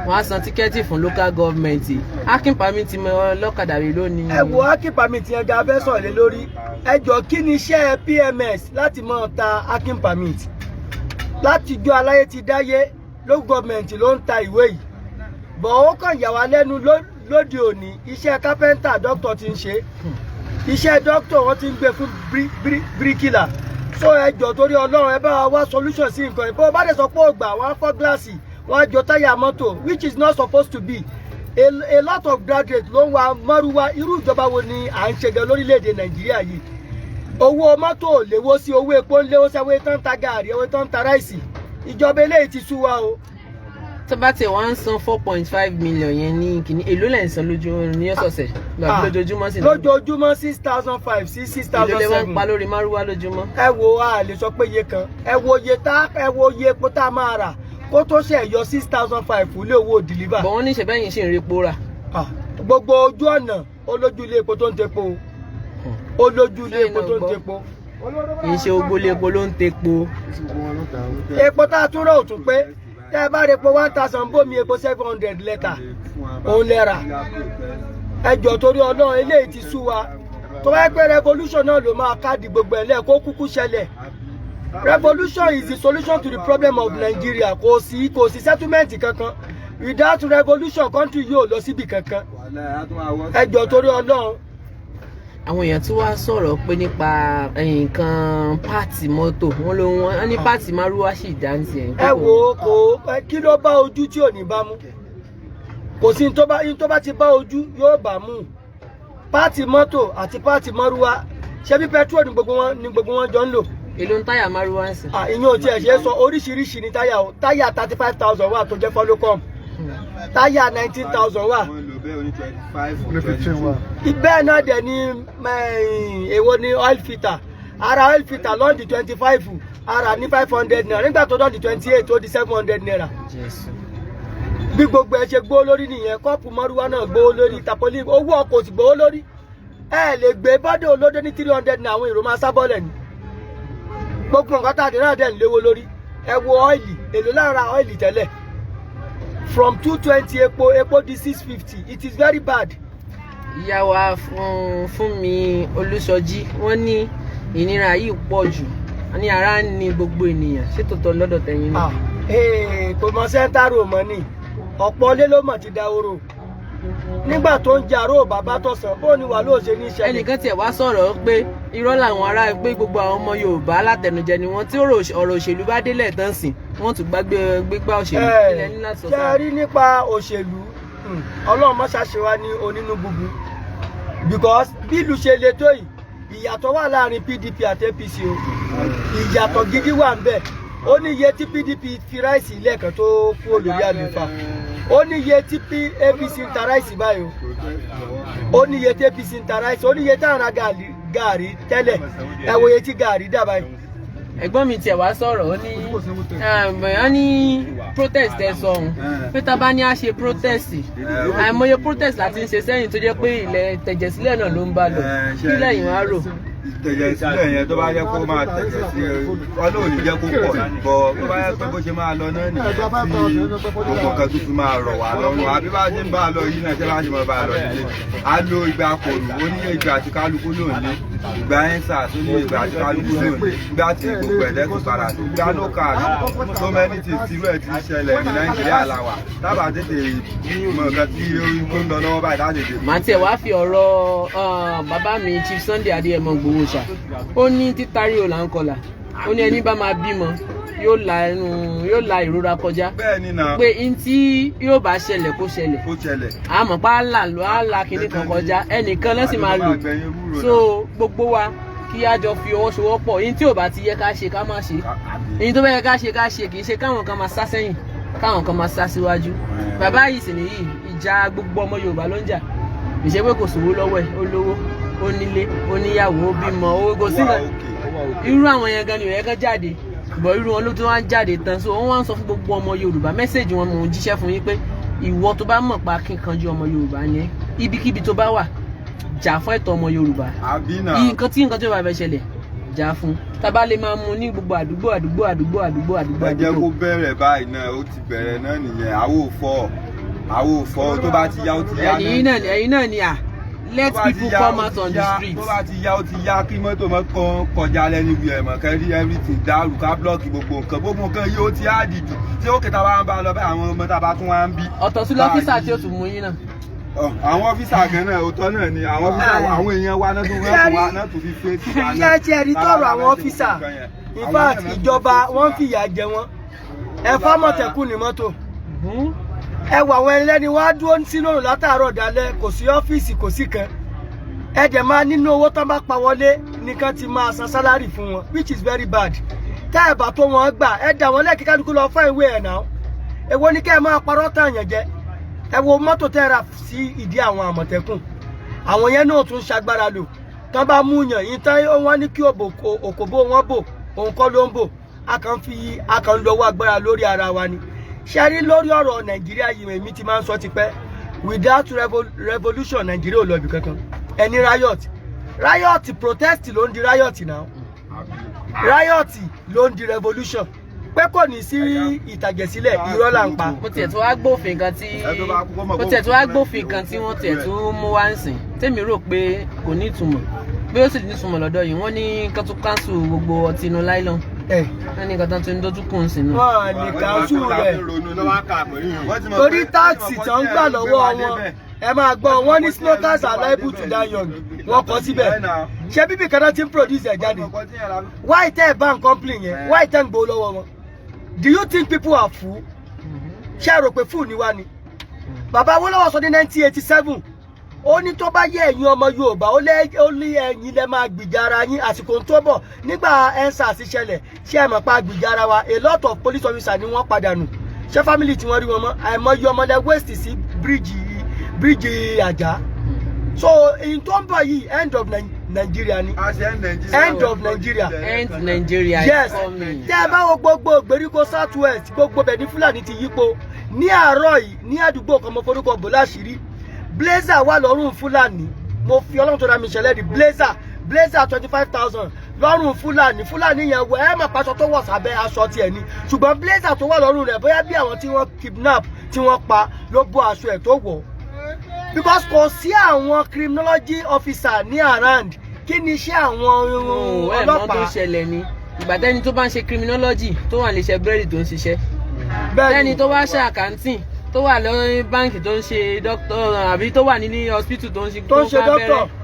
wọ́n á san ticket fún local government. Parking permit mọ ọlọ́kadà rí lónìí. Ẹ wo, parking permit yẹn ga fẹ́ sọ̀rọ̀ lé lórí. Ẹ jọ, kí ni iṣẹ́ PMS láti máa ta parking permit? Látijọ́ aláyé ti dáyé, local government ló ń ta ìwé yìí bọ̀. Ó kàn yà wá lẹ́nu lóde òní, iṣẹ́ kápẹ́ńtà, dókítà ti ń ṣe iṣẹ́ dókítà, wọ́n ti ń gbé fún bíríkìlà. So ẹ jọ, torí Ọlọ́run, ẹ bá wa wá solution sí nǹkan yìí. Bó o bá dẹ̀ sọ pé ó gbà, wọ́n á fọ́ gíláàsì, wọ́n á jọ táyà mọ́tò, which is not supposed to be. A lot of graduates ló ń wa mọ́rúwá. Irú ìjọba wo ni à ń ṣe gan lórílẹ̀‐èdè Nàìjíríà yìí? Owó mọ́tò ò léwó sí, owó epo ń léwó sí, owó tó ń ta gààrí, owó tó ń ta ráìsì. Ìjọba eléyìí ti sú wa o. Tó bá tiẹ̀ wá ń san 4.5 million yẹn ní kìíní, èló lẹ̀ ń san lójú ní ọ̀sọ̀ọ̀sẹ̀? Ah, lójoojúmọ́ sí ni. Lójoojúmọ́, 6,500 sí six Èló thousand lẹ wá ń seven. pa lórí márúwá lójúmọ́? Ẹ wo, a lè sọ pé iye kan. Ẹ wo iye tá, ẹ wo iye epo tá a máa rà kó tó ṣe yọ 6,500 lé owó deliver. Bọ̀ wọ́n ní ṣẹ̀bẹ́yìn ṣì ń rí epo rà. Ah, gbogbo ojú ọ̀nà olójú ilé epo tó ń tepo o. Olójú ilé epo tó ń tepo. Kì í ṣe ogbólé epo ló ń tepo. Epo tá a tún rò ó tún pé tẹ́ ẹ bá repo 1,000 bómi, epo 700 lẹ́tà òun lẹ́ra. Ẹ jọ̀ọ́, torí Ọlọ́run, eléyìí ti sú wa. Tó bá yẹ pé revolution náà ló máa káàdì gbogbo ẹ̀ lẹ́ẹ̀, kó kúkú ṣẹlẹ̀. Revolution is the solution to the problem of Nigeria. Kò sí settlement kankan without revolution. Country yóò lọ síbi kankan. Ẹ jọ̀ọ́, torí Ọlọ́run. Àwọn èèyàn tí wàá sọ̀rọ̀ pé nípa nǹkan part mọ́tò wọn ló wọ́n ní part márúwá sì dá ní tiẹ̀. Ẹ wo, kò ẹ, kí ló bá ojú tí ò ní bá mú? Kò sí ní tó bá ti bá ojú yóò bá mú. Part mọ́tò àti part mọ́rúwá, ṣebí petrol ní gbogbo wọn jọ ń lò. Èló ń táyà márúwá ń sìn? Ah, ìyẹn ò tiẹ̀ ṣe é sọ. Oríṣiríṣi ní táyà o. Táyà 35,000 wà tó jẹ́ fọ́lọ́kọ́m, táyà 19,000 wà. Bẹ́ẹ̀ náà dẹ̀ ni èwo ni oil filter. Ara oil filter lọ́ndì 25, ara ní ₦500. Nígbà tó dọ́ndì 28, ó di ₦700. Jésù. Bí gbogbo ẹ ṣe gbówó lórí nìyẹn. Kọ́ọ̀pù mọ́rúwá náà gbówó lórí, tarpaulin, owó ọkọ̀ sì gbówó lórí. Ẹ lè gbé bọ́dọ̀ olódó ní 300 ní, àwọn èrò máa sá bọ́lẹ̀ ni. Gbogbo nǹkan tá a dé náà dẹ̀ ń léwó lórí. Ẹ wo oil, èlò lára oil tẹ́lẹ̀, from 220 epo, epo di 650. It is very bad. Ìyá wa fún mi Olúṣọjí, wọ́n ní ìnira yìí pọ̀ jù, wọ́n ní ara ń ní gbogbo ènìyàn. Ṣé tòótọ́ lọ́dọ̀ tẹ̀yin náà? Ah, kò mọ sẹ́ńtárò mọ́ ni, ọ̀pọ̀ ilé ló mọ̀ ti dahoro nígbà tó ń jaró bàbá tọ̀sán bó ni wà ló ṣe ní ìṣẹ̀lẹ̀. Ẹnìkan tiẹ̀ wá sọ̀rọ̀ pé irọ́ làwọn ará, pé gbogbo àwọn ọmọ Yorùbá látẹnujẹ ni wọ́n. Tí ọ̀rọ̀ òṣèlú bá délẹ̀ tán sìn, wọ́n tún gbàgbé gbégbá òṣèlú. Kílẹ̀ ní láti sọ Ṣe sáà? Rí nípa òṣèlú, Ọlọ́run má ṣàṣe wá ní onínú gbogbo, because bí ìlú ṣe le tó yìí, ìyàtọ̀ wà láàrin PDP àti APC o. Ìyàtọ̀ gidi wà ń bẹ̀. Ó ní iye tí PDP fi rice lẹ́ẹ̀kan tó kú olórí àlefa, ó ní iye tí APC ń ta rice báyìí o. Ó ní iye tí APC ń ta rice, ó ní iye tí àwọn ra gàrí tẹ́lẹ̀. Ẹ wo iye tí gàrí dà báyìí. Ẹ̀gbọ́n mi tiẹ̀ wá sọ̀rọ̀, ó ní wọ́n ní protest ẹ sọ ohun pé tá a bá ní a ṣe protest, àìmọye protest láti ń ṣe sẹ́yìn tó jẹ́ pé ilẹ̀ tẹ̀jẹ̀sílẹ̀ náà ló ń bá lọ. Kí lẹ́yìn wá rò? Tẹ̀jẹ̀ sílẹ̀ yẹn, tó bá jẹ́ kó máa tẹ̀jẹ̀ sí, Ọlọ́run ní jẹ́ kó pọ̀ bọ̀. Tó bá yẹ pé bó ṣe máa lọ náà nìyẹn, tí gbogbo nǹkan tó fi máa rọ̀ wá lọ́rùn, àbí bá ṣe ń bá a lọ yìí náà, ṣé bá ṣe máa bá a lọ nílé, a lo ìgbà kòrò, ó ní ìgbà tí kálukú lò ní ìgbà EndSARS, ó ní ìgbà tí kálukú lò ní ìgbà tí gbogbo ẹ̀dẹ́ tó padà sí ìgbà no cash. So many things tí irú ẹ̀ ti ń ṣẹlẹ̀ ní Nàìjíríà làwà tábà tètè mọ nǹkan tí ó ń lọ lọ́wọ́ báyìí láti tètè. Màá tiẹ̀ wá fi ọ̀rọ̀ bàbá mi, Chief Sunday Adéyẹmọ Ìgbòho ṣá. Ó ní títarí ò là ń kọlà. Ó ní ẹni bá máa bímọ yóò la ẹnu, yóò la ìrora kọjá. Bẹ́ẹ̀ ni náà. Pé n tí yóò bá ṣẹlẹ̀, kó ṣẹlẹ̀. Ó ṣẹlẹ̀. Àmọ́ pa á là lọ, á la kinní kan kọjá, ẹnìkan lọ́sìn máa lò. So gbogbo wa, kí á jọ fi ọwọ́ sowọ́pọ̀. Yín tí ò bá ti yẹ ká ṣe, ká má ṣe. Èyí tó bá yẹ ká ṣe, ká ṣe. Kì í ṣe káwọn kan máa sá sẹ́yìn, káwọn kan máa sá síwájú. Bàbá yìí sì nìyí, ìjà gbogbo ọmọ Yorùbá ló ń jà. Kì í ṣe pé kò sówó lọ́wọ́ ẹ̀. Ó lówó, ó nílé, ó níyàwó, ó bímọ, ó kò sí Wà nǹkan. Òkè. Irú àwọn yẹn gan ni ò yẹ kán jáde bọ̀, irú wọn ló tún wá ń jáde tán. So wọ́n wá ń sọ fún gbogbo ọmọ Yorùbá, message wọn mò ń jíṣẹ́ fún yín pé ìwọ tó bá mọ̀ pa kíkanjú ọmọ Yorùbá ni ẹ́, ibikíbi tó bá wà, jà fún ẹ̀tọ́ ọmọ Yorùbá. Àbí náà. Nǹkan tí ó bá fẹ́ ṣẹlẹ̀, jà fún. Tábà lè máa mú ní gbogbo àdúgbò, àdúgbò, àdúgbò, àdúgbò, àdúgbò, Ẹ jẹ́ kó àdúgbò. bẹ̀rẹ̀ báyìí náà. Ó ti bẹ̀rẹ̀ náà nìyẹn. Àwọ̀ ò fọ́, àwọ̀ ò fọ́. Tó bá ti yá, ó ti yá. Ẹ̀yin náà ni à, let Tó bá ti people yá, come ó out ti on the yá. street. Tó bá ti yá, ó ti yá. Kí mọ́tò mọ́ kàn kọjá lẹ́nu ibi ẹ̀mọ̀ kẹ́rí, everything dàrú, ká block gbogbo nǹkan. Gbogbo nǹkan yìí, ó ti á dìjù. Ṣé ó kẹta bá ń bá a lọ bẹ́ẹ̀, àwọn ọmọ tá a bá tún wá ń bí. Ọ̀tọ̀ sí l'officer tí ó tún mú yín náà. Ọ, àwọn officer gan náà, òótọ́ náà ni àwọn officer, àwọn èèyàn wa náà tún fẹ́ fún wa náà tún fi fẹ́ sí wa náà. Ṣé tí ẹ rí tọrọ àwọn officer, in fact, ìjọba wọ́n fìyà jẹ wọ́n. Ẹ fámọ̀tẹ̀kùn ní mọ́tò, ẹ wà àwọn ẹlẹ́ni wá dúró sínú òrùn látàárọ̀ dalẹ́, kò sí ọ́fíìsì, kò sí kan. Ẹ dẹ̀ máa nínú owó tán bá pa wọlé nìkan ti máa san salary fún wọn, which is very bad. Tẹ́ ẹ bá tó wọn gbà, ẹ dà wọ́n lẹ́ẹ̀kí, kálukú lọ fún ìwé ẹ̀ náà. Èwo ni kẹ́ ẹ máa parọ́ tàn yàn jẹ? Ẹ wo mọ́tò tẹ́ ẹ rà sí ìdí àwọn Àmọ̀tẹ́kùn, àwọn yẹn náà tún ṣagbára lò. Tán bá mú yàn yín tán, wọ́n ní kí òkòbó wọn bò, òun kọ́ ló ń bò. A kàn fi a kàn ń lọ́wọ́ agbára lórí ara wa ni. Ṣe rí lórí ọ̀rọ̀ Nàìjíríà yìí, èmi ti máa ń sọ tipẹ́, without revolution, Nàìjíríà ò lọ ibì kankan. Ẹni riot, riot, protest ló ń di riot now, riot ló ń di revolution. Pé kò ní sí ìtàjẹ̀sílẹ̀, irọ́ là ń pa. Mo tiẹ̀ tún wá gbófin kan tí Ẹ tó bá kú kó mọ̀ mo tiẹ̀ tún wá gbófin kan tí wọ́n tiẹ̀ tún mú wá ń sìn, tèmi rò pé kò ní ìtumọ̀, pé ó sì ní ìtumọ̀ lọ́dọ̀ yìí. Wọ́n ní kán tún cancel gbogbo ọtí inú nylon. Wọ́n ní nǹkan tán tún dójú kùn sí náà. Wọn lè cancel rẹ̀ torí tax tó ń gbà lọ́wọ́ wọn. Ẹ máa gbọ́, wọ́n ní smokers are liable to die young. Wọ́n kọ síbẹ̀. Ṣé bíbí kan náà ti ń produce ẹ̀ jáde? Why tẹ́ ẹ̀ ban company yẹn? Why tẹ́ ń gbowó lọ́wọ́ wọn? Do you think people are fool? Ṣé ẹ rò pé fool ni wá ni? Bàbá Awólọ́wọ̀ sọ ní 1987, ó ní tó bá yẹ ẹ̀yin ọmọ Yorùbá, ó lé ẹ̀yin lẹ máa gbìjà ara yín. Àsìkò tó bọ̀ nígbà EndSARS ṣẹlẹ̀, ṣé ẹ mọ̀ pa gbìjà ara wa? A lot of police officers ni wọ́n padà nù. Ṣé family tí wọ́n rí wọn mọ́? Àìmọye ọmọlẹ waste sí bíríìjì Àjà. So èyí tó ń bọ̀ yìí, end of Nigeria ni, end of Nigeria. End Nigeria is coming. Tẹ́ ẹ bá wo gbogbo ìgbèríko South West, gbogbo bẹ̀ ní Fúlàní ti yípo. Ní àárọ̀ yìí, ní àdúgbò kan, mo forúkọ bò láṣìírí, blazer wà lọ́rùn Fúlàní. Mo fi Ọlọ́run tó dá mi ṣẹlẹ̀ rí, blazer 25,000 lọ́rùn Fúlàní. Fúlàní yẹn wọ ẹ mọ̀ pàṣọ tó wọ̀ sábẹ́ aṣọ tiẹ̀ ni, ṣùgbọ́n blazer tó wà lọ́rùn rẹ̀, bóyá bí àwọn tí wọ́n kidnap, tí wọ́n pa ló bọ́ aṣọ ẹ̀ tó wọ̀, because kò sí àwọn criminology officer ní around. Kí ni iṣẹ́ àwọn Ẹ mọ̀ tó ọlọ́pàá? ṣẹlẹ̀ ni, ìgbà tẹ́ni tó bá ń ṣe criminology tó wà níṣẹ́ búrẹ́dì tó ń ṣiṣẹ́, tẹ́ni tó wá ṣe accounting, tó wà lórí báǹkì, tó ń ṣe doctor, àbí tó wà ní hospital tó ń ṣe tó ń ṣe bá doctor. abẹ́rẹ́.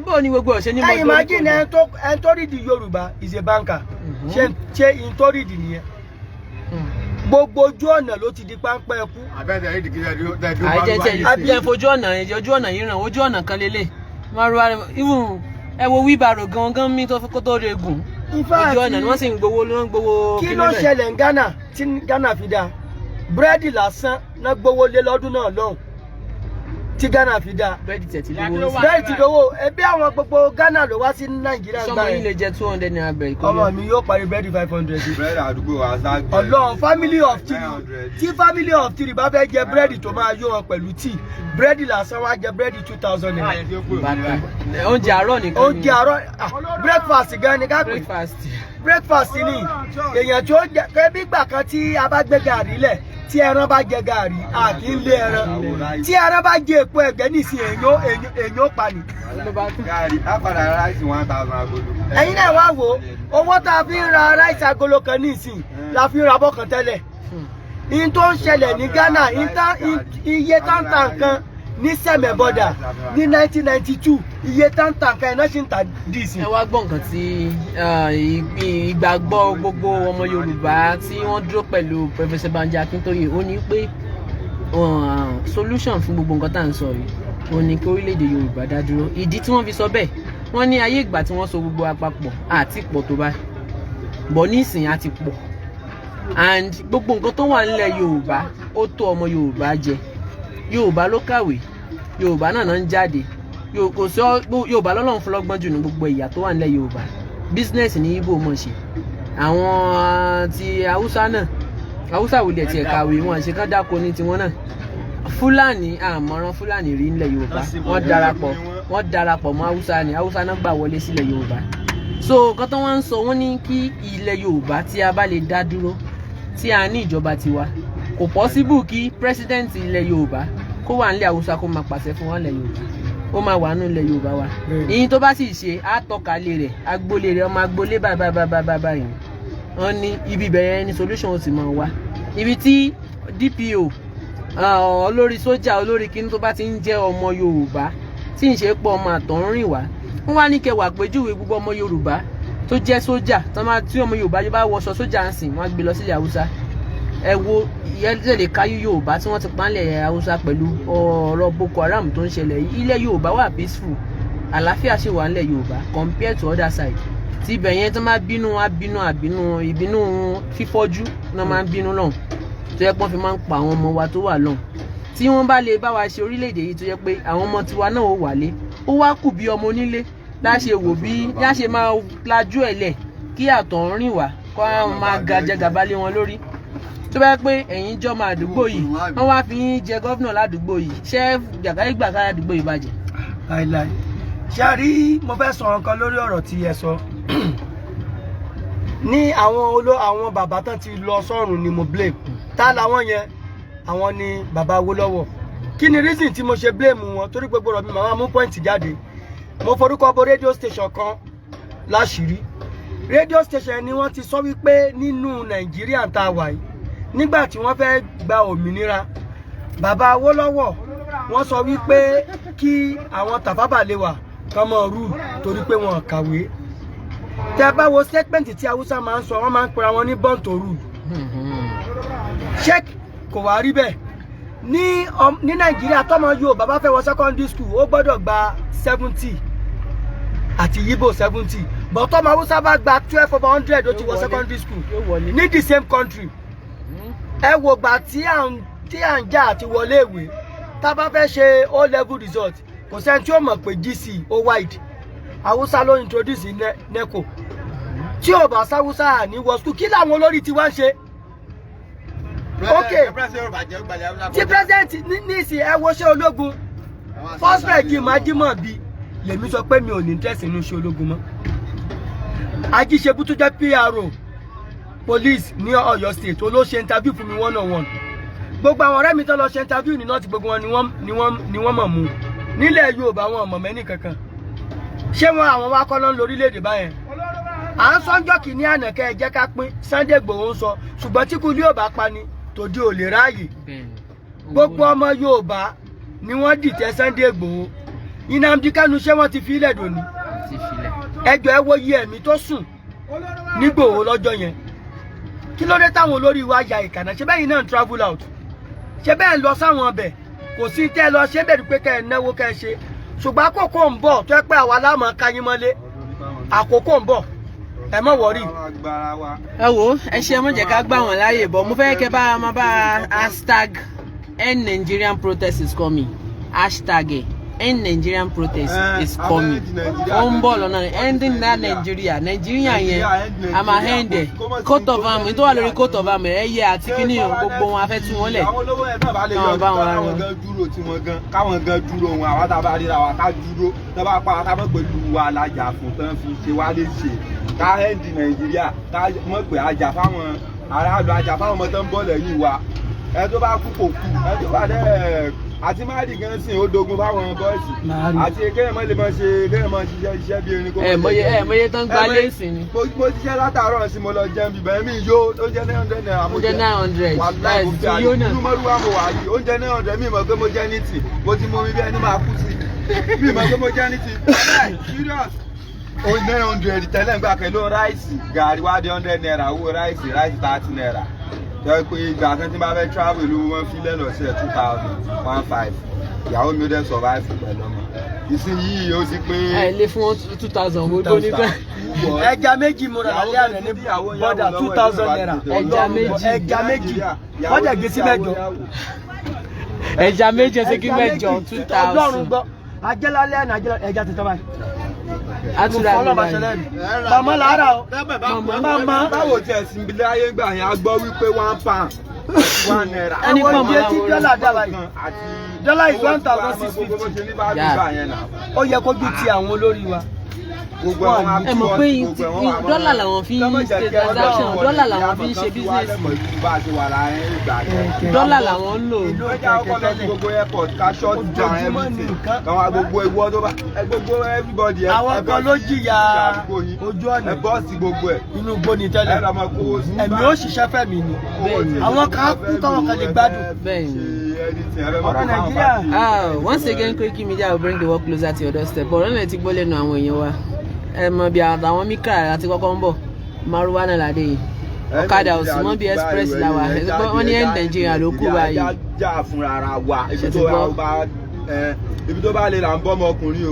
Bó ni gbogbo ọ̀ṣẹ́ ní Ẹ imagine, ẹni tó read Yorùbá is a banker. Ṣé in tó read nìyẹn? Gbogbo ojú ọ̀nà ló ti di páńpẹ́ ẹkú. Àbẹ́tẹ̀ rí ìdíkejì Àìjẹ́ jẹ́ fojú ọ̀nà, ojú ọ̀nà yìí ràn, ojú ọ̀nà kan lélẹ̀ márùwá, even ẹ wo wheelbarrow gangan mi tó kó tó re gùn. In fact, Ojú ọ̀nà ni wọ́n sì ń gbowó, ló ń gbowó. Kí ló ṣẹlẹ̀ ní Ghana tí Ghana fi dáa? Búrẹ́dì lásán náà gbowó lé lọ́dún náà lọ́hùn tí Ghana fi dáa. Búrẹ́dì tẹ̀ ti lówó. Búrẹ́dì ti dowó. Ẹbí àwọn gbogbo Ghana ló wá sí Nàìjíríà Sọmọ gbà yín lè yẹn. jẹ ₦200 bẹ̀rẹ̀ kó Ọmọ mi yóò parí búrẹ́dì 500. Búrẹ́dì àdúgbò wa sá gbẹ. Ọlọ́run, family of three, 900. tí family of three bá fẹ́ jẹ búrẹ́dì tó máa yó wọn pẹ̀lú tíì, búrẹ́dì lásán, wá jẹ búrẹ́dì ₦2,000. Bàtà oúnjẹ àárọ̀ nìkan ni. Oúnjẹ àárọ̀, ah, breakfast gan ni ká pè. Breakfast. Breakfast ni. Èèyàn tí ó jẹ kébí gbà kan, tí a bá gbé gàrí lẹ̀, tí ẹran bá jẹ gàrí, a kì í lé ẹran. Tí ẹran bá jẹ èpo ẹ̀gẹ́ nísìnyí, èèyàn ó pa ni. Ló bá tún. Gàrí á padà rice 1,000 agolo. Ẹ̀yin náà wá wò ó, owó tá a fi ń ra rice agolo kan nísìnyí la fi ń ra abọ́ kan tẹ́lẹ̀. In tó ń ṣẹlẹ̀ ní Ghana, iye tá ń ta nǹkan ní Sẹ̀mẹ̀ border ní 1992, iye tá ń ta nǹkan ẹ̀ náà ṣì ń ta dìísì. Ẹ wá gbọ́ nǹkan tí ìgbàgbọ́ gbogbo ọmọ Yorùbá tí wọ́n dúró pẹ̀lú Professor Banji Akintoye, ó ní pé solution fún gbogbo nǹkan tá à ń sọ yìí, ó ní kí orílẹ̀-èdè Yorùbá dá dúró. Ìdí tí wọ́n fi sọ bẹ́ẹ̀, wọ́n ní ayé ìgbà tí wọ́n so gbogbo àpapọ̀ àti pọ̀ tó báyìí bọ̀, nísìnyí á ti pọ̀, and gbogbo nǹkan tó wà nílẹ̀ Yorùbá, ó tó ọmọ Yorùbá jẹ. Yorùbá ló kàwé, Yorùbá náà náà ń jáde. Kò sí Yorùbá lọ́lọ́run fún lọ́gbọ́n jù ní gbogbo ẹ̀yà tó wà nílẹ̀ Yorùbá. Business ní Ìgbò mọ̀ ṣe, àwọn ti Haúsá náà, Haúsá wò lè tiẹ̀ kàwé, wọn ṣe kán dáko ní tiwọn náà. Fúlàní, àmọ̀ràn Fúlàní rí nílẹ̀ Yorùbá, wọ́n darapọ̀ mọ́ Haúsá ni. Haúsá náà gbà wọlé sílẹ̀ Yorùbá. So nǹkan tó wọ́n ń sọ, wọ́n ní kí ilẹ̀ Yorùbá tí a bá lè dá dúró, tí a ní ìjọba tiwa, kò possible kí president ilẹ̀ Yorùbá kó wà nílẹ̀ Haúsá kó máa pàṣẹ fún wọn nílẹ̀ Yorùbá. Ó máa wà nínú ilẹ̀ Yorùbá wa. Ìyìn tó bá sì ṣe, á tọ́ka lé rẹ̀, agboolé rẹ̀, ọmọ agboolé báyìí báyìí báyìí báyìí báyìí. Wọ́n ní ibi ìbẹ̀rẹ̀ ni solution ó sì máa wá, ibi tí DPO, olórí sójà, olórí kíní tó bá ti ń jẹ́ ọmọ Yorùbá, tí ń ṣe pọ̀ ọmọ àtọ̀húnrìn wá. Wọ́n wá ní kẹwàá àpèjúwe gbogbo ọmọ Yorùbá tó jẹ́ sójà tó máa tí ọmọ Yorùbá bá wọṣọ sójà ń sìn, wọ́n á gbé lọ sílẹ̀ Haúsá. Ẹ wo ìyẹn lè káyú Yorùbá tí wọ́n ti pa nílẹ̀ Haúsá pẹ̀lú ọ̀rọ̀ Boko Haram tó ń ṣẹlẹ̀ yìí. Ilẹ̀ Yorùbá wà peaceful, àlàáfíà sì wà nílẹ̀ Yorùbá compared to other side. Tí ibẹ̀ yẹn tó máa bínú, wá bínú àbínú, ìbínú fífọ́jú náà máa ń bínú lọ́hùn, tó yẹ pé wọ́n fi máa ń pa àwọn ọmọ wa tó wà lọ́hùn. Tí wọ́n bá lè bá wa ṣe orílẹ̀-èdè yìí tó yẹ pé àwọn ọmọ tiwa náà ó wálé, ó wá kù bí ọmọ onílé láṣẹ wò bí láṣẹ máa lajú ẹ̀ lẹ̀ kí àtọ̀ ń rìn wá kó àwọn máa ga jẹ gàba lé wọn lórí. Tó bá yẹ pé ẹ̀yin jọmọ àdúgbò yìí, wọ́n wá fi yín jẹ governor ládùúgbò yìí, ṣé jàgárígbà ká àdúgbò yìí bàjẹ́? Láìláì. Ṣe rí, mo fẹ́ sọ nǹkan lórí ọ̀rọ̀ tí ẹ sọ ní. Àwọn oló àwọn bàbá tán ti lọ sọ́run ni mo blame. Tá làwọn yẹn? Àwọn ni bàbá Awólọ́wọ̀. Kí ni reason tí mo ṣe blame wọn? Torí gbogbo ọ̀rọ̀ mi, màmá mú point jáde. Mo forúkọ bo radio station kan láṣìírí. Radio station ni wọ́n ti sọ wípé nínú Nàìjíríà tá a wà yìí, nígbà tí wọ́n fẹ́ gba òmìnira, bàbá Awólọ́wọ̀, wọ́n sọ wípé kí àwọn Tafawa Balewa kàn mọ́ rule torí pé wọ́n kàwé. Tẹ bá wo statement tí Haúsá máa ń sọ, wọ́n máa ń pera wọn ní born to rule. Ṣé kò wá rí bẹ́ẹ̀ ní Nàìjíríà? Tọmọ Yorùbá bá fẹ́ wọ secondary school, ó gbọ́dọ̀ gba 70, àti Yíbò 70, but tọmọ Haúsá bá gba 12 over 100, ó ti wọ secondary school Yóò wọlé. ní the same country. Ẹ wo gbà tí à ń jà àti wọlé ìwé, tá a bá fẹ́ ṣe O level result, kò sẹ́ni tí ó mọ̀ pé GC ó wide. Haúsá ló introduce NECO. Tí ò bá sáwúsá, ní wọ school. Kí làwọn olórí tiwa ń ṣe? Ok. Tí president ní ìsìn, ẹ wo ṣé ológun first regime Ajímọ̀bí. Lèmi sọ pé mi ò ní interest nínú iṣẹ́ ológun mọ́. Ajíṣebú tó jẹ́ PRO police ní Ọ̀yọ́ State ló ṣe interview fún mi one on one. Gbogbo àwọn ọ̀rẹ́ mi tó lọ ṣe interview ní north, gbogbo wọn ni wọ́n mọ̀ mú. Nílẹ̀ Yorùbá, wọn ò mọ̀ mẹ́nì kankan. Ṣé wọn àwọn wa kọ́ ló ń lo orílẹ̀-èdè báyẹn? À ń sọ́njọ́ kìíní àná kẹ́ ẹ jẹ́ ká pín. Sunday Igboho ń sọ, ṣùgbọ́n tí kú yóò bá pa ni tòde ò lè ráàyè. Gbogbo ọmọ Yorùbá ni wọ́n dìtẹ̀ Sunday Igboho. Nnamdi Kanu, ṣé wọ́n ti fi ilẹ̀ dòní? Ti filẹ̀. Ẹjọ́, ẹ wo iye ẹ̀mí tó sùn nígbòho lọ́jọ́ yẹn. Kí ló dé táwọn olórí wa ya ìkànnà? Ṣé bẹ́ẹ̀ yìí náà ń travel out? Ṣé bẹ́ẹ̀ ń lọ sáwọn ọbẹ̀? Kò sí tẹ́ ẹ lọ ṣé bẹ́ẹ̀ ni pé kẹ́ ẹ náwó kẹ́ ẹ ṣe, ṣùgbọ́n àkókò ń bọ̀ tó ẹ pé àwa láàmú káyín mọ́lé. Àkókò ń bọ̀, ẹ má worry. Ẹ wo, ẹ ṣe, mọ̀ jẹ́ ká gbà wọ́n láàyè bọ̀. Mo fẹ́ kẹ́ bá a máa bá #EndNigerianProtest is coming, #EndNigerianProtest is coming. Ó ń bọ̀ lọ́nà. Ending that Nigeria, Nigeria yẹn, a máa end ẹ̀. Coat of arm tó wà lórí coat of arm, ẹyẹ àti kíní o, gbogbo wọn a fẹ́ tú wọn lẹ̀. Àwọn olówó ẹ̀ náà bá lè Káwọn yọjú bá wọn káwọn rán. gan dúró tí wọn gan, káwọn gan dúró wọn. Àwa tá a bá ríra wa, ká dúró. Tó bá pa ká mọ̀ pẹ̀lú wa lájà fún tán fi ṣe wá lè ṣe ká end Nàìjíríà, ká mọ̀ pé àjà fáwọn aráàlú, àjà fáwọn ọmọ tó ń bọ̀ lẹ́yìn wa. Ẹ tó bá kú kò kú, ẹ tó bá dẹ́ àti má rí gan sìn, ó dogun fáwọn boys àti kéèyàn mọ́ lè mọ́ ṣe, kéèyàn mọ́ ṣiṣẹ́ iṣẹ́ bí erin kó Ẹ mọ́ mọye jẹ. ẹ mọye tán gba Ẹ léèsì ni. Mo ṣiṣẹ́ látàárọ̀ sí, mo lọ jẹun bíbẹ̀ mi yó, oúnjẹ 900 naira mo Oúnjẹ jẹ. 900. Wàláì, mo fi Tí àyè yóò náà. inú mọ́rúwá mo wà yìí, oúnjẹ 900. Mi mọ̀ pé mo jẹ́ ní tì, mo ti mú mi bí ẹni máa kú sí. Mi mọ̀ pé mo jẹ́ ní tì. Wàláì, serious, o 900 tẹ́lẹ̀ ń gbà pẹ̀lú rice, gàrí wá di 100 naira, owó rice 30 naira. Tẹ́ pé ìgbà kan tí n bá fẹ́ travel ìlú wọn fi lẹ́nu ọ̀sẹ̀ 2,000, 1,500, ìyàwó mi ó dẹ̀ survive pẹ̀lú ọmọ. Ìsinyìí ó ti pé Ẹ lè fún wọn 2,000 owó tó ní bẹ́ẹ̀. Ẹja méjì mo rà lálẹ́ àná ní bọ́dà, 2,000 naira. Ẹja méjì. Ẹja méjì, wọ́n dẹ̀ gé sí mẹ́jọ. Ẹja méjì, ẹsẹ̀ kí mẹ́jọ, two Ọlọ́run thousand. gbọ́, ajẹ́lálẹ́ àná, ajẹ́lálẹ́ ẹja ti tọ́ báyìí. Àtúrà Mo fọ́ mi lọ́ba báyìí. ṣẹlẹ̀ mi. Màmá làárà o. Màmá. Báwo tiẹ̀ sí ilé ayé gbà yẹn, a gbọ́ wípé £1 1 naira. Ẹni Ẹwọ pọ̀ mọ́ iye tí láwọn dọ́là dá báyìí. Dọ́là is 1,650. Ó yẹ kójú ti àwọn olórí wa. Ẹ mọ̀ pé dọ́là làwọn fi ń ṣe transaction, dọ́là làwọn fi ń ṣe business, dọ́là làwọn ń lò. Ìlú ọjà ọkọ lọ sí gbogbo airport, ká shut down Ojoojúmọ́ ní everything. nǹkan. Káwọn gbogbo ìwọ tó bá ẹ gbogbo everybody ẹ Àwọn ẹ kan bọ́ ló sí jìyà àdúgbò yín. ojú ọ̀nà. Ẹ bọ́ sí gbogbo ẹ̀. Inú igbó ni Ẹ tẹ́lẹ̀. lọ máa kówó sí. Ẹ̀mí ó ṣiṣẹ́ fẹ̀mí ni. Bẹ́ẹ̀ni. Àwọn kan á kú káwọn kan lè gbádùn. Bẹ́ẹ̀ni. Ọ̀rọ̀ Nàìjíríà. Ah, once again, Koiki Media will bring the work closer to your doorstep. Ọ̀rọ̀ náà ti gbọ́ lẹ́nu àwọn èèyàn wa. Ẹ mọ bí àwọn mikra àti kọ́kọ́ ń bọ̀, márúwá náà ládé yìí. Ọ̀kadà ò sí mọ́, bí express la wà. Wọ́n ní end Nàìjíríà ló kù báyìí. Jà fúnra ara wa. Ibi Ṣé ti tó gbọ́? bá ẹ, ibi tó bá lè là ń bọ́ ọmọkùnrin o.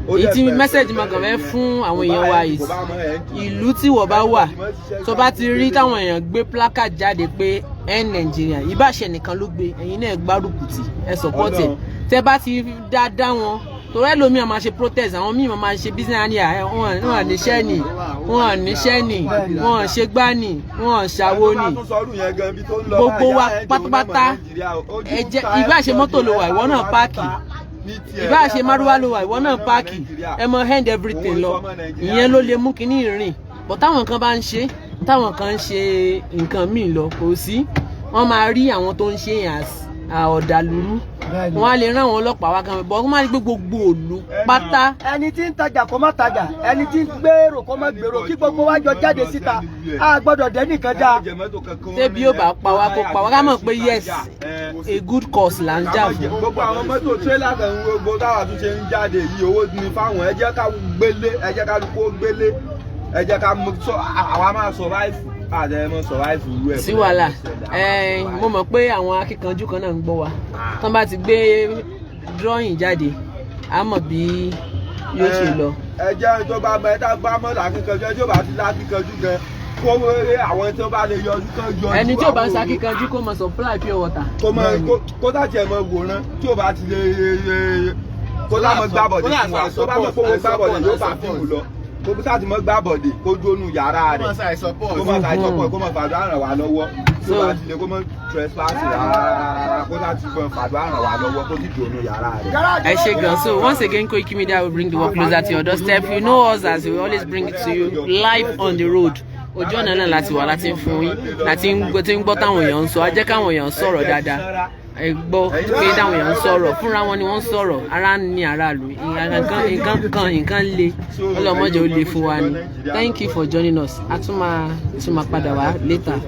Ó Èyí dẹ̀ tí fẹ́ message fẹ́ mo kàn fẹ́ nìyẹn. fún àwọn Kò èèyàn bá wa ẹ̀- is kò bá mọ ẹ̀ ń tì. ìlú tí wọ́n bá wà, tó bá ti rí táwọn èèyàn gbé placard jáde pé end Nigeria, ìbáṣẹ nìkan ló gbé, ẹ̀yin náà gbárùkù tì, ẹ support ẹ̀. Ọlọ́run. Tẹ́ bá ti dá dá wọn, torí ẹlòmíì máa ṣe protest, àwọn míì máa ṣe business ní à wọn níṣẹ́ ni, wọn níṣẹ́ ni, wọn ṣe gbá ni, wọn ṣàwo Ẹni tó bá ni. tún sọrú yẹn gan, ibi tó ń lọ Gbogbo báyìí, wa ẹ̀ ń dòun náà mọ̀ pátápátá, Nàìjíríà o. Ojú ẹ ń jẹ́ ta ìbá ṣe mọ́tò ló wà, ìwọ náà everybody, park. ní tiẹ̀, Ìbá ṣe márúwá ló wà, ìwọ náà Nàìjíríà. park. Ẹ mọ end everything lọ, ìyẹn ló lè mú kinní rìn bọ̀. Táwọn kan bá ń ṣe, táwọn kan ń ṣe nǹkan míì lọ, kò sí, wọ́n máa rí àwọn tó ń ṣe yẹn as ọ̀dàlúrú. Wọ́n á lè rán àwọn ọlọ́pàá wá kan bọ̀, wọ́n máa rí pé gbogbo òlu pátá. Ẹni tí ń tajà kó má tajà, ẹni tí ń gbèrò kó má gbèrò, kí gbogbo wa jọ jáde síta. A gbọ́dọ̀ dẹ́nìkan dáa. Tẹ́bi yóò bá pa wá, kó pa wá, ká mọ̀ pé yes, a good cause là ń jà fún. Gbogbo àwọn mọ́tò tírélà kan, gbogbo táwa tún ṣe ń jáde yìí, owó ni fáwọn. Ẹ jẹ́ ká gbélé, ẹ jẹ́ ká kó gbélé, ẹ jẹ́ ká mú sọ àwa máa survive, àti ẹ mọ survive irú ẹ̀. Sí wàhálà. Ẹ mo mọ̀ pé àwọn akíkanjú kan náà ń gbọ́ wa. Tán bá ti gbé drawing jáde, a mọ̀ bí yóò ṣe lọ. Ẹ jẹ́ tó bá mọ ẹ tá bá mọ́ làkíkanjú, ẹ tí ó bá ti lákíkanjú gan, kó wéré àwọn tí ó bá lè yọjú kán yọjú. Ẹni tí ò bá ń àwọn ṣakíkanjú, kó mọ supply pure water. Kó mọ kó tàjẹ́ mọ wòran tí ò bá ti lè kó tá mọ gbàbọ̀dé fún wa, tó bá mọ̀ pé owó gbàbọ̀dé yóò bá fíìmù lọ, kó tá ti mọ gbàbọ̀dé, kó dónú yàrá rẹ̀, kó mọ ṣàìsọpọ̀, kó mọ fàdúrà ràn wá lọ́wọ́. Tó bá ti lè kó mọ́ trespass rárá, kó láti gbọ́n fàdúrà ràn wá lọ́wọ́, kó sì dùn yàrá rẹ̀. Ẹ ṣé gan. So once again, Koiki Media will bring the work closer to your doorstep. You know us as we always bring it to you live on the road. Ojú ọ̀nà náà láti wà, láti ń fún yín, láti ń gbọ́, tí ń gbọ́ táwọn èèyàn ń sọ. Á jẹ́ káwọn èèyàn sọ̀rọ̀ dáadáa. Ẹ gbọ́ pé táwọn èèyàn ń sọ̀rọ̀ fúnra wọn ni wọ́n ń sọ̀rọ̀. Ara ń ní aráàlú, nǹkan nǹkan kan, nǹkan le, ọlọ́mọdé ó le fún wa ni. Thank you for joining us. A tún máa padà wá later.